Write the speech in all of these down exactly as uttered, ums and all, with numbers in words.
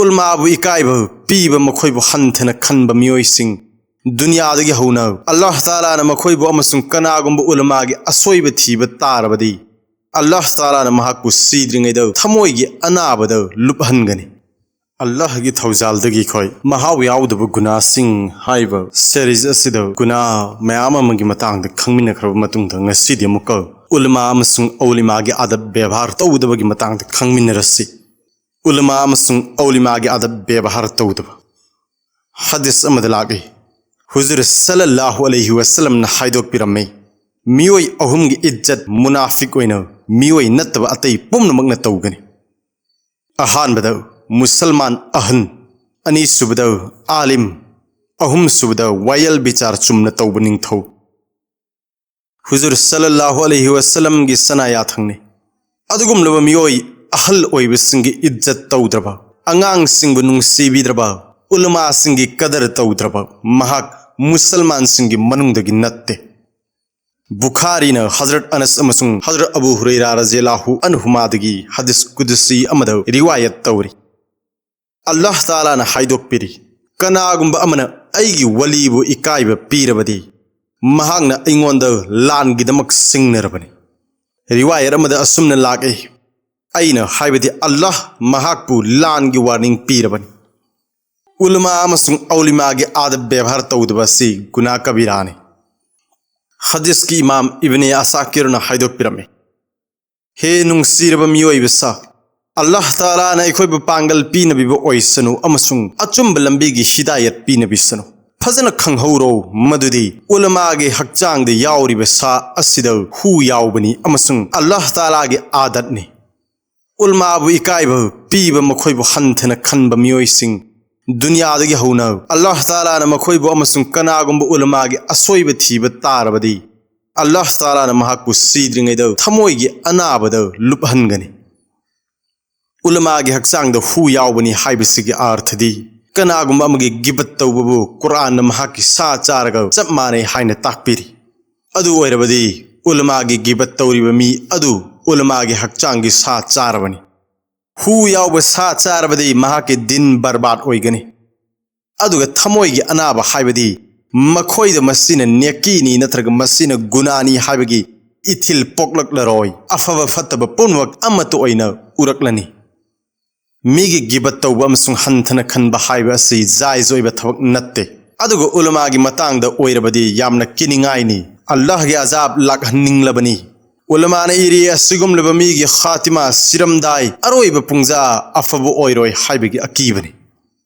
ꯎꯂꯃꯥꯕꯨ ꯏꯀꯥꯏꯕ ꯄꯤꯕ ꯃꯈꯣꯏꯕꯨ ꯍꯟꯊꯅ ꯈꯟꯕ ꯃꯤꯑꯣꯏꯁꯤꯡ, ꯗꯨꯅꯤꯌꯥꯗꯒꯤ ꯍꯧꯅ ꯑꯜꯂꯥꯍ ꯇꯥꯂꯥꯅ ꯃꯈꯣꯏꯕꯨ ꯑꯃꯁꯨꯡ ꯀꯅꯥꯒꯨꯝꯕ ꯎꯂꯃꯥꯒꯤ ꯑꯁꯣꯏꯕ ꯊꯤꯕ ꯇꯥꯔꯕꯗꯤ, ꯑꯜꯂꯥꯍ ꯇꯥꯂꯥꯅ ꯃꯍꯥꯛꯄꯨ ꯁꯤꯗ꯭ꯔꯤꯉꯩꯗ ꯊꯃꯣꯏꯒꯤ ꯑꯅꯥꯕꯗ ꯂꯨꯞꯍꯟꯒꯅꯤ꯫ ꯑꯜꯂꯥꯍꯒꯤ ꯊꯧꯖꯥꯜꯗꯒꯤ ꯑꯩꯈꯣꯏ ꯃꯍꯥꯎ ꯌꯥꯎꯗꯕ ꯒꯨꯅꯥꯁꯤꯡ ꯍꯥꯏꯕ ꯁꯦꯔꯤꯖ ꯑꯁꯤꯗ ꯒꯨꯅꯥ ꯃꯌꯥꯝ ꯑꯃꯒꯤ ꯃꯇꯥꯡꯗ ꯈꯪꯃꯤꯟꯅꯈ꯭ꯔꯕ ꯃꯇꯨꯡꯗ, ꯉꯁꯤꯗꯤ ꯑꯃꯨꯛꯀ ꯎꯂꯃꯥ ꯑꯃꯁꯨꯡ ꯑꯧꯂꯤꯃꯥꯒꯤ ꯑꯗꯕ ꯕꯦꯕꯥꯔ ꯇꯧꯗꯕꯒꯤ ꯃꯇꯥꯡꯗ ꯈꯪꯃꯤꯟꯅꯔꯁꯤ꯫ ꯎꯂꯃꯥ ꯑꯃꯁꯨꯡ ꯑꯧꯂꯤꯃꯥꯒꯤ ꯑꯗꯕ ꯕꯦꯕꯥꯔ ꯇꯧꯗꯕ꯫ ꯍꯗꯤꯁ ꯑꯃꯗ ꯂꯥꯛꯏ, ꯍꯨꯖꯨꯔ ꯁꯜꯂꯜꯂꯥꯍꯨ ꯑꯂꯩꯍꯤ ꯋꯁꯜꯂꯝꯅ ꯍꯥꯏꯗꯣꯛꯄꯤꯔꯝꯃꯤ, ꯃꯤꯑꯣꯏ ꯑꯍꯨꯝꯒꯤ ꯏꯖꯠ ꯃꯨꯅꯥꯐꯤꯛ ꯑꯣꯏꯅ ꯃꯤꯑꯣꯏ ꯅꯠꯇꯕ ꯑꯇꯩ ꯄꯨꯝꯅꯃꯛꯅ ꯇꯧꯒꯅꯤ꯫ ꯑꯍꯥꯟꯕꯗ ꯃꯨꯁꯜꯃꯥꯟ ꯑꯍꯟ, ꯑꯅꯤꯁꯨꯕꯗ ꯑꯥꯂꯤꯝ, ꯑꯍꯨꯝꯁꯨꯕꯗ ꯋꯥꯌꯦꯜ ꯕꯤꯆꯥꯔ ꯆꯨꯝꯅ ꯇꯧꯕ ꯅꯤꯡꯊꯧ꯫ ꯍꯨꯖꯨꯔ ꯁꯜꯂꯜꯂꯥꯍꯨ ꯑꯂꯩꯍꯤ ꯋꯁꯜꯂꯝꯒꯤ ꯁꯅꯥ ꯌꯥꯊꯪꯅꯤ꯫ ꯑꯗꯨꯒꯨꯝꯂꯕ ꯃꯤꯑꯣꯏ ꯑꯍꯜ ꯑꯣꯏꯕꯁꯤꯡꯒꯤ ꯏꯖꯠ ꯇꯧꯗ꯭ꯔꯕ, ꯑꯉꯥꯡꯁꯤꯡꯕꯨ ꯅꯨꯡꯁꯤꯕꯤꯗ꯭ꯔꯕ, ꯎꯂꯃꯥꯁꯤꯡꯒꯤ ꯀꯗꯔ ꯇꯧꯗ꯭ꯔꯕ, ꯃꯍꯥꯛ ꯃꯨꯁꯜꯃꯥꯟꯁꯤꯡꯒꯤ ꯃꯅꯨꯡꯗꯒꯤ ꯅꯠꯇꯦ꯫ ꯕꯨꯈꯥꯔꯤꯅ ꯍꯖꯔꯠ ꯑꯅꯁ ꯑꯃꯁꯨꯡ ꯍꯖꯔꯠ ꯑꯕꯨ ꯍꯨꯔꯩꯔꯥ ꯔꯖꯤꯌꯜꯂꯥꯍꯨ ꯑꯟꯍꯨꯃꯥꯗꯒꯤ ꯍꯗꯤꯁ ꯀꯨꯗꯁꯤ ꯑꯃꯗ ꯔꯤꯋꯥꯌꯠ ꯇꯧꯔꯤ꯫ ꯑꯜꯂꯥꯍ ꯇꯥꯂꯥꯅ ꯍꯥꯏꯗꯣꯛꯄꯤꯔꯤ, "ꯀꯅꯥꯒꯨꯝꯕ ꯑꯃꯅ ꯑꯩꯒꯤ ꯋꯥꯂꯤꯕꯨ ꯏꯀꯥꯏꯕ ꯄꯤꯔꯕꯗꯤ, ꯃꯍꯥꯛꯅ ꯑꯩꯉꯣꯟꯗ ꯂꯥꯟꯒꯤꯗꯃꯛ ꯁꯤꯡꯅꯔꯕꯅꯤ"꯫ ꯔꯤꯋꯥꯌꯠ ꯑꯃꯗ ꯑꯁꯨꯝꯅ ꯂꯥꯛꯏ, "ꯑꯩꯅ ꯍꯥꯏꯕꯗꯤ ꯑꯜꯂꯥꯍ ꯃꯍꯥꯛꯄꯨ ꯂꯥꯟꯒꯤ ꯋꯥꯔꯅꯤꯡ ꯄꯤꯔꯕꯅꯤ"꯫ ꯎꯂꯃꯥ ꯑꯃꯁꯨꯡ ꯑꯧꯂꯤꯃꯥꯒꯤ ꯑꯥꯗꯕ ꯕꯦꯕꯥꯔ ꯇꯧꯗꯕ ꯑꯁꯤ ꯒꯨꯅꯥ ꯀꯕꯤꯔꯥꯅꯤ꯫ ꯍꯗꯤꯁꯀꯤ ꯏꯃꯥꯝ ꯏꯕꯅꯦ ꯑꯁꯥꯀꯤꯔꯅ ꯍꯥꯏꯗꯣꯛꯄꯤꯔꯝꯃꯤ, "ꯍꯦ ꯅꯨꯡꯁꯤꯔꯕ ꯃꯤꯑꯣꯏꯕ ꯁꯥ, ꯑꯜꯂꯥꯍ ꯇꯥꯂꯥꯅ ꯑꯩꯈꯣꯏꯕꯨ ꯄꯥꯡꯒꯜ ꯄꯤꯅꯕꯤꯕ ꯑꯣꯏꯁꯅꯨ ꯑꯃꯁꯨꯡ ꯑꯆꯨꯝꯕ ꯂꯝꯕꯤꯒꯤ ꯍꯤꯗꯥꯌꯠ ꯄꯤꯅꯕꯤꯁꯅꯨ꯫ ꯐꯖꯅ ꯈꯪꯍꯧꯔꯣ ꯃꯗꯨꯗꯤ ꯎꯂꯃꯥꯒꯤ ꯍꯛꯆꯥꯡꯗ ꯌꯥꯎꯔꯤꯕ ꯁꯥ ꯑꯁꯤꯗ ꯍꯨ ꯌꯥꯎꯕꯅꯤ ꯑꯃꯁꯨꯡ ꯑꯜꯂꯥꯍ ꯇꯥꯂꯥꯒꯤ ꯑꯥꯗꯠꯅꯤ"꯫ ꯎꯂꯃꯥꯕꯨ ꯏꯀꯥꯏꯕ ꯄꯤꯕ ꯃꯈꯣꯏꯕꯨ ꯍꯟꯊꯅ ꯈꯟꯕ ꯃꯤꯑꯣꯏꯁꯤꯡ, ꯗꯨꯅꯤꯌꯥꯗꯒꯤ ꯍꯧꯅ ꯑꯜꯂꯥꯍ ꯇꯥꯂꯥꯅ ꯃꯈꯣꯏꯕꯨ ꯑꯃꯁꯨꯡ ꯀꯅꯥꯒꯨꯝꯕ ꯎꯂꯃꯥꯒꯤ ꯑꯁꯣꯏꯕ ꯊꯤꯕ ꯇꯥꯔꯕꯗꯤ, ꯑꯜꯂꯥꯍ ꯇꯥꯂꯥꯅ ꯃꯍꯥꯛꯄꯨ ꯁꯤꯗ꯭ꯔꯤꯉꯩꯗ ꯊꯃꯣꯏꯒꯤ ꯑꯅꯥꯕꯗ ꯂꯨꯞꯍꯟꯒꯅꯤ꯫ ꯎꯂꯃꯥꯒꯤ ꯍꯛꯆꯥꯡꯗ ꯍꯨ ꯌꯥꯎꯕꯅꯤ ꯍꯥꯏꯕꯁꯤꯒꯤ ꯑꯥꯔꯊꯗꯤ, ꯀꯅꯥꯒꯨꯝꯕ ꯑꯃꯒꯤ ꯒꯤꯕꯠ ꯇꯧꯕꯕꯨ ꯀꯨꯔꯥꯟꯅ ꯃꯍꯥꯛꯀꯤ ꯁꯥ ꯆꯥꯔꯒ ꯆꯞ ꯃꯥꯟꯅꯩ ꯍꯥꯏꯅ ꯇꯥꯛꯄꯤꯔꯤ꯫ ꯑꯗꯨ ꯑꯣꯏꯔꯕꯗꯤ ꯎꯂꯃꯥꯒꯤ ꯒꯤꯕꯠ ꯇꯧꯔꯤꯕ ꯃꯤ ꯑꯗꯨ ꯎꯂꯃꯥꯒꯤ ꯍꯛꯆꯥꯡꯒꯤ ꯁꯥ ꯆꯥꯔꯕꯅꯤ꯫ ꯍꯨ ꯌꯥꯎꯕ ꯁꯥ ꯆꯥꯔꯕꯗꯤ ꯃꯍꯥꯛꯀꯤ ꯗꯤꯟ ꯕꯔꯕꯥꯗ ꯑꯣꯏꯒꯅꯤ꯫ ꯑꯗꯨꯒ ꯊꯃꯣꯏꯒꯤ ꯑꯅꯥꯕ ꯍꯥꯏꯕꯗꯤ ꯃꯈꯣꯏꯗ ꯃꯁꯤꯅ ꯅꯦꯀꯤꯅꯤ ꯅꯠꯇ꯭ꯔꯒ ꯃꯁꯤꯅ ꯒꯨꯅꯥꯅꯤ ꯍꯥꯏꯕꯒꯤ ꯏꯊꯤꯜ ꯄꯣꯛꯂꯛꯂꯔꯣꯏ꯫ ꯑꯐꯕ ꯐꯠꯇꯕ ꯄꯨꯝꯅꯃꯛ ꯑꯃꯠꯇ ꯑꯣꯏꯅ ꯎꯔꯛꯂꯅꯤ꯫ ꯃꯤꯒꯤ ꯒꯤꯕꯠ ꯇꯧꯕ ꯑꯃꯁꯨꯡ ꯍꯟꯊꯅ ꯈꯟꯕ ꯍꯥꯏꯕ ꯑꯁꯤ ꯖꯥꯏꯖ ꯑꯣꯏꯕ ꯊꯕꯛ ꯅꯠꯇꯦ꯫ ꯑꯗꯨꯒ ꯎꯂꯃꯥꯒꯤ ꯃꯇꯥꯡꯗ ꯑꯣꯏꯔꯕꯗꯤ ꯌꯥꯝꯅ ꯀꯤꯅꯤꯡꯉꯥꯏꯅꯤ꯫ ꯑꯜꯂꯥꯍꯒꯤ ꯑꯖꯥꯕ ꯂꯥꯛꯍꯟꯅꯤꯡꯂꯕꯅꯤ꯫ ꯎꯂꯃꯥꯅ ꯏꯔꯤ, ꯑꯁꯤꯒꯨꯝꯂꯕ ꯃꯤꯒꯤ ꯈꯥꯇꯤꯃꯥ, ꯁꯤꯔꯝꯗꯥꯏ, ꯑꯔꯣꯏꯕ ꯄꯨꯡꯖꯥ ꯑꯐꯕ ꯑꯣꯏꯔꯣꯏ ꯍꯥꯏꯕꯒꯤ ꯑꯀꯤꯕꯅꯤ꯫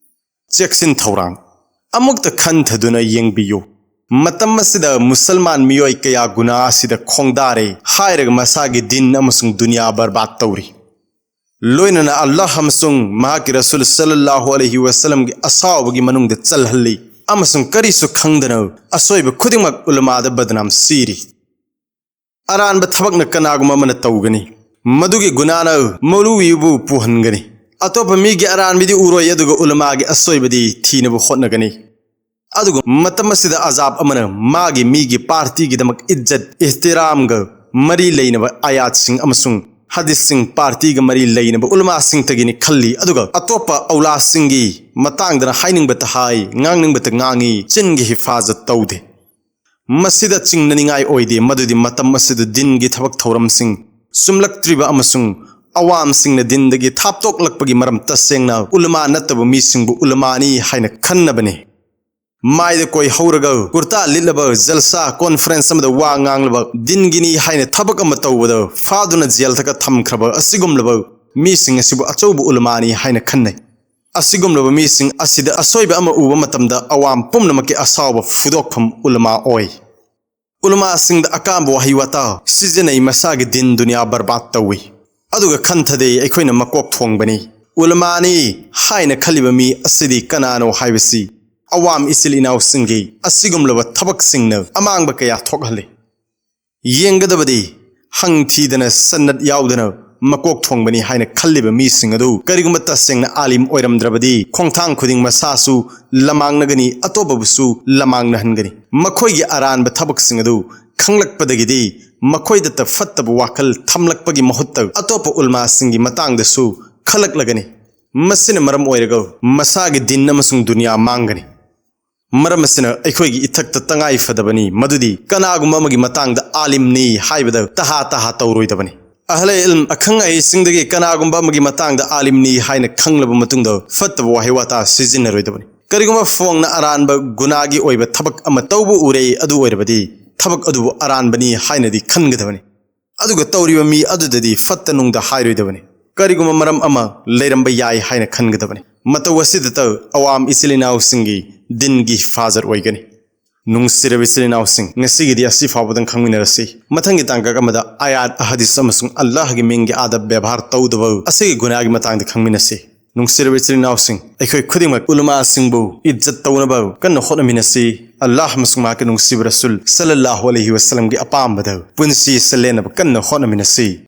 ꯆꯦꯛꯁꯤꯟ ꯊꯧꯔꯥꯡ꯫ ꯑꯃꯨꯛꯇ ꯈꯟꯊꯗꯨꯅ ꯌꯦꯡꯕꯤꯌꯨ꯫ ꯃꯇꯝ ꯑꯁꯤꯗ ꯃꯨꯁꯜꯃꯥꯟ ꯃꯤꯑꯣꯏ ꯀꯌꯥ ꯒꯨꯅꯥ ꯑꯁꯤꯗ ꯈꯣꯡꯗꯥꯔꯦ ꯍꯥꯏꯔꯒ ꯃꯁꯥꯒꯤ ꯗꯤꯟ ꯑꯃꯁꯨꯡ ꯗꯨꯅꯤꯌꯥ ꯕꯔꯕꯥꯗ ꯇꯧꯔꯤ꯫ ꯂꯣꯏꯅꯅ ꯑꯜꯂꯥꯍ ꯑꯃꯁꯨꯡ ꯃꯍꯥꯛꯀꯤ ꯔꯁꯨꯜ ꯁꯜꯂꯜꯂꯥꯍꯨ ꯑꯂꯩꯍꯤ ꯋꯁꯜꯂꯝꯒꯤ ꯑꯁꯥꯎꯕꯒꯤ ꯃꯅꯨꯡꯗ ꯆꯜꯍꯜꯂꯤ ꯑꯃꯁꯨꯡ ꯀꯔꯤꯁꯨ ꯈꯪꯗꯅ ꯑꯁꯣꯏꯕ ꯈꯨꯗꯤꯡꯃꯛ ꯎꯂꯃꯥꯗ ꯕꯗꯅꯥꯝ ꯁꯤꯔꯤ꯫ ꯑꯔꯥꯟꯕ ꯊꯕꯛꯅ ꯀꯅꯥꯒꯨꯝꯕ ꯑꯃꯅ ꯇꯧꯒꯅꯤ꯫ ꯃꯗꯨꯒꯤ ꯒꯨꯅꯥꯅ ꯃꯧꯂꯨꯋꯤꯕꯨ ꯄꯨꯍꯟꯒꯅꯤ꯫ ꯑꯇꯣꯞꯄ ꯃꯤꯒꯤ ꯑꯔꯥꯟꯕꯗꯤ ꯎꯔꯣꯏ, ꯑꯗꯨꯒ ꯎꯂꯃꯥꯒꯤ ꯑꯁꯣꯏꯕꯗꯤ ꯊꯤꯅꯕ ꯍꯣꯠꯅꯒꯅꯤ꯫ ꯑꯗꯨꯒ ꯃꯇꯝ ꯑꯁꯤꯗ ꯑꯖꯥꯕ ꯑꯃꯅ ꯃꯥꯒꯤ ꯃꯤꯒꯤ ꯄꯥꯔꯇꯤꯒꯤꯗꯃꯛ ꯏꯖꯠ, ꯏꯍꯇꯤꯔꯥꯝꯒ ꯃꯔꯤ ꯂꯩꯅꯕ ꯑꯌꯥꯠꯁꯤꯡ ꯑꯃꯁꯨꯡ ꯍꯗꯤꯁꯁꯤꯡ ꯄꯥꯔꯇꯤꯒ ꯃꯔꯤ ꯂꯩꯅꯕ ꯎꯂꯃꯥꯁꯤꯡꯇꯒꯤꯅꯤ ꯈꯜꯂꯤ, ꯑꯗꯨꯒ ꯑꯇꯣꯞꯄ ꯑꯧꯂꯥꯁꯤꯡꯒꯤ ꯃꯇꯥꯡꯗꯅ ꯍꯥꯏꯅꯤꯡꯕꯇ ꯍꯥꯏ, ꯉꯥꯡꯅꯤꯡꯕꯇ ꯉꯥꯡꯉꯤ, ꯆꯤꯟꯒꯤ ꯍꯤꯐꯥꯖꯠ ꯇꯧꯗꯦ꯫ ꯃꯁꯤꯗ ꯆꯤꯡꯅꯅꯤꯡꯉꯥꯏ ꯑꯣꯏꯗꯦ ꯃꯗꯨꯗꯤ ꯃꯇꯝ ꯑꯁꯤꯗ ꯗꯤꯟꯒꯤ ꯊꯕꯛ ꯊꯧꯔꯝꯁꯤꯡ ꯆꯨꯝꯂꯛꯇ꯭ꯔꯤꯕ ꯑꯃꯁꯨꯡ ꯑꯋꯥꯝꯁꯤꯡꯅ ꯗꯤꯟꯗꯒꯤ ꯊꯥꯞꯇꯣꯛꯂꯛꯄꯒꯤ ꯃꯔꯝ ꯇꯁꯦꯡꯅ ꯎꯂꯃꯥ ꯅꯠꯇꯕ ꯃꯤꯁꯤꯡꯕꯨ ꯎꯂꯃꯥꯅꯤ ꯍꯥꯏꯅ ꯈꯟꯅꯕꯅꯤ꯫ ꯃꯥꯏꯗ ꯀꯣꯏ ꯍꯧꯔꯒ ꯀꯨꯔꯇꯥ ꯂꯤꯠꯂꯕ ꯖꯜꯁꯥ ꯀꯣꯟꯐ꯭ꯔꯦꯟꯁ ꯑꯃꯗ ꯋꯥ ꯉꯥꯡꯂꯕ ꯗꯤꯟꯒꯤꯅꯤ ꯍꯥꯏꯅ ꯊꯕꯛ ꯑꯃ ꯇꯧꯕꯗ ꯐꯥꯗꯨꯅ ꯖꯦꯜꯗꯒ ꯊꯝꯈ꯭ꯔꯕ ꯑꯁꯤꯒꯨꯝꯂꯕ ꯃꯤꯁꯤꯡ ꯑꯁꯤꯕꯨ ꯑꯆꯧꯕ ꯎꯂꯃꯥꯅꯤ ꯍꯥꯏꯅ ꯈꯟꯅꯩ꯫ ꯑꯁꯤꯒꯨꯝꯂꯕ ꯃꯤꯁꯤꯡ ꯑꯁꯤꯗ ꯑꯁꯣꯏꯕ ꯑꯃ ꯎꯕ ꯃꯇꯝꯗ ꯑꯋꯥꯝ ꯄꯨꯝꯅꯃꯛꯀꯤ ꯑꯁꯥꯎꯕ ꯐꯨꯗꯣꯛꯐꯝ ꯎꯂꯃꯥ ꯑꯣꯏ꯫ ꯎꯂꯃꯥꯁꯤꯡꯗ ꯑꯀꯥꯝꯕ ꯋꯥꯍꯩ ꯋꯥꯇꯥ ꯁꯤꯖꯤꯟꯅꯩ, ꯃꯁꯥꯒꯤ ꯗꯤꯟ ꯗꯨꯅꯤꯌꯥ ꯕꯔꯕꯥꯗ ꯇꯧꯏ꯫ ꯑꯗꯨꯒ ꯈꯟꯊꯗꯦ ꯑꯩꯈꯣꯏꯅ ꯃꯀꯣꯛ ꯊꯣꯡꯕꯅꯤ, ꯎꯂꯃꯥꯅꯤ ꯍꯥꯏꯅ ꯈꯜꯂꯤꯕ ꯃꯤ ꯑꯁꯤꯗꯤ ꯀꯅꯥꯅꯣ ꯍꯥꯏꯕꯁꯤ ꯑꯋꯥꯝ ꯏꯆꯤꯜ ꯏꯅꯥꯎꯁꯤꯡꯒꯤ ꯑꯁꯤꯒꯨꯝꯂꯕ ꯊꯕꯛꯁꯤꯡꯅ ꯑꯃꯥꯡꯕ ꯀꯌꯥ ꯊꯣꯛꯍꯜꯂꯤ꯫ ꯌꯦꯡꯒꯗꯕꯗꯤ ꯍꯪ ꯊꯤꯗꯅ ꯁꯟꯅꯠ ꯌꯥꯎꯗꯅ ꯃꯀꯣꯛ ꯊꯣꯡꯕꯅꯤ ꯍꯥꯏꯅ ꯈꯜꯂꯤꯕ ꯃꯤꯁꯤꯡ ꯑꯗꯨ ꯀꯔꯤꯒꯨꯝꯕ ꯇꯁꯦꯡꯅ ꯑꯥꯂꯤꯝ ꯑꯣꯏꯔꯝꯗ꯭ꯔꯕꯗꯤ ꯈꯣꯡꯊꯥꯡ ꯈꯨꯗꯤꯡ ꯃꯁꯥꯁꯨ ꯂꯃꯥꯡꯅꯒꯅꯤ, ꯑꯇꯣꯞꯄꯕꯨꯁꯨ ꯂꯃꯥꯡꯅꯍꯟꯒꯅꯤ꯫ ꯃꯈꯣꯏꯒꯤ ꯑꯔꯥꯟꯕ ꯊꯕꯛꯁꯤꯡ ꯑꯗꯨ ꯈꯪꯂꯛꯄꯗꯒꯤꯗꯤ ꯃꯈꯣꯏꯗꯇ ꯐꯠꯇꯕ ꯋꯥꯈꯜ ꯊꯝꯂꯛꯄꯒꯤ ꯃꯍꯨꯠꯇ ꯑꯇꯣꯞꯄ ꯎꯂꯃꯥꯁꯤꯡꯒꯤ ꯃꯇꯥꯡꯗꯁꯨ ꯈꯜꯂꯛꯂꯒꯅꯤ꯫ ꯃꯁꯤꯅ ꯃꯔꯝ ꯑꯣꯏꯔꯒ ꯃꯁꯥꯒꯤ ꯗꯤꯟ ꯑꯃꯁꯨꯡ ꯗꯨꯅꯤꯌꯥ ꯃꯥꯡꯒꯅꯤ꯫ ꯃꯔꯝ ꯑꯁꯤꯅ ꯑꯩꯈꯣꯏꯒꯤ ꯏꯊꯛꯇ ꯇꯉꯥꯏ ꯐꯗꯕꯅꯤ ꯃꯗꯨꯗꯤ ꯀꯅꯥꯒꯨꯝꯕ ꯑꯃꯒꯤ ꯃꯇꯥꯡꯗ ꯑꯥꯂꯤꯝꯅꯤ ꯍꯥꯏꯕꯗ ꯇꯍꯥ ꯇꯍꯥ ꯇꯧꯔꯣꯏꯗꯕꯅꯤ꯫ ꯑꯍꯂ ꯏꯜꯝ, ꯑꯈꯪ ꯑꯍꯩꯁꯤꯡꯗꯒꯤ ꯀꯅꯥꯒꯨꯝꯕ ꯑꯃꯒꯤ ꯃꯇꯥꯡꯗ ꯑꯥꯂꯤꯝꯅꯤ ꯍꯥꯏꯅ ꯈꯪꯂꯕ ꯃꯇꯨꯡꯗ ꯐꯠꯇꯕ ꯋꯥꯍꯩ ꯋꯥꯇꯥ ꯁꯤꯖꯤꯟꯅꯔꯣꯏꯗꯕꯅꯤ꯫ ꯀꯔꯤꯒꯨꯝꯕ ꯐꯣꯡꯅ ꯑꯔꯥꯟꯕ ꯒꯨꯅꯥꯒꯤ ꯑꯣꯏꯕ ꯊꯕꯛ ꯑꯃ ꯇꯧꯕ ꯎꯔꯦ, ꯑꯗꯨ ꯑꯣꯏꯔꯕꯗꯤ ꯊꯕꯛ ꯑꯗꯨꯕꯨ ꯑꯔꯥꯟꯕꯅꯤ ꯍꯥꯏꯅꯗꯤ ꯈꯟꯒꯗꯕꯅꯤ꯫ ꯑꯗꯨꯒ ꯇꯧꯔꯤꯕ ꯃꯤ ꯑꯗꯨꯗꯗꯤ ꯐꯠꯇ ꯅꯨꯡꯗ ꯍꯥꯏꯔꯣꯏꯗꯕꯅꯤ꯫ ꯀꯔꯤꯒꯨꯝꯕ ꯃꯔꯝ ꯑꯃ ꯂꯩꯔꯝꯕ ꯌꯥꯏ ꯍꯥꯏꯅ ꯈꯟꯒꯗꯕꯅꯤ꯫ ꯃꯇꯧ ꯑꯁꯤꯗꯇ ꯑꯋꯥꯝ ꯏꯆꯤꯜ ꯏꯅꯥꯎꯁꯤꯡꯒꯤ ꯗꯤꯟꯒꯤ ꯍꯤꯐꯥꯖꯠ ꯑꯣꯏꯒꯅꯤ꯫ ꯅꯨꯡꯁꯤꯔꯕ ꯏꯆꯤꯜ ꯏꯅꯥꯎꯁꯤꯡ, ꯉꯁꯤꯒꯤꯗꯤ ꯑꯁꯤ ꯐꯥꯎꯕꯗꯪ ꯈꯪꯃꯤꯟꯅꯔꯁꯤ꯫ ꯃꯊꯪꯒꯤ ꯇꯥꯡꯀꯛ ꯑꯃꯗ ꯑꯌꯥꯠ ꯑꯍꯗꯤꯁ ꯑꯃꯁꯨꯡ ꯑꯜꯂꯥꯍꯒꯤ ꯃꯤꯡꯒꯤ ꯑꯥꯗꯕ ꯕꯦꯕꯥꯔ ꯇꯧꯗꯕ ꯑꯁꯤꯒꯤ ꯒꯨꯅꯥꯒꯤ ꯃꯇꯥꯡꯗ ꯈꯪꯃꯤꯟꯅꯁꯤ꯫ ꯅꯨꯡꯁꯤꯔꯕ ꯏꯆꯤꯜ ꯏꯅꯥꯎꯁꯤꯡ, ꯑꯩꯈꯣꯏ ꯈꯨꯗꯤꯡꯃꯛ ꯎꯂꯃꯥꯁꯤꯡꯕꯨ ꯏꯖꯠ ꯇꯧꯅꯕ ꯀꯟꯅ ꯍꯣꯠꯅꯃꯤꯟꯅꯁꯤ꯫ ꯑꯜꯂꯥꯍ ꯑꯃꯁꯨꯡ ꯃꯍꯥꯛꯀꯤ ꯅꯨꯡꯁꯤꯕ ꯔꯁꯨꯜ ꯁꯜꯂꯜꯂꯥꯍꯨ ꯑꯂꯩꯍꯤ ꯋꯁꯜꯂꯝꯒꯤ ꯑꯄꯥꯝꯕꯗ ꯄꯨꯟꯁꯤ ꯁꯦꯜꯂꯦꯟꯅꯕ ꯀꯟꯅ ꯍꯣꯠꯅꯃꯤꯟꯅꯁꯤ꯫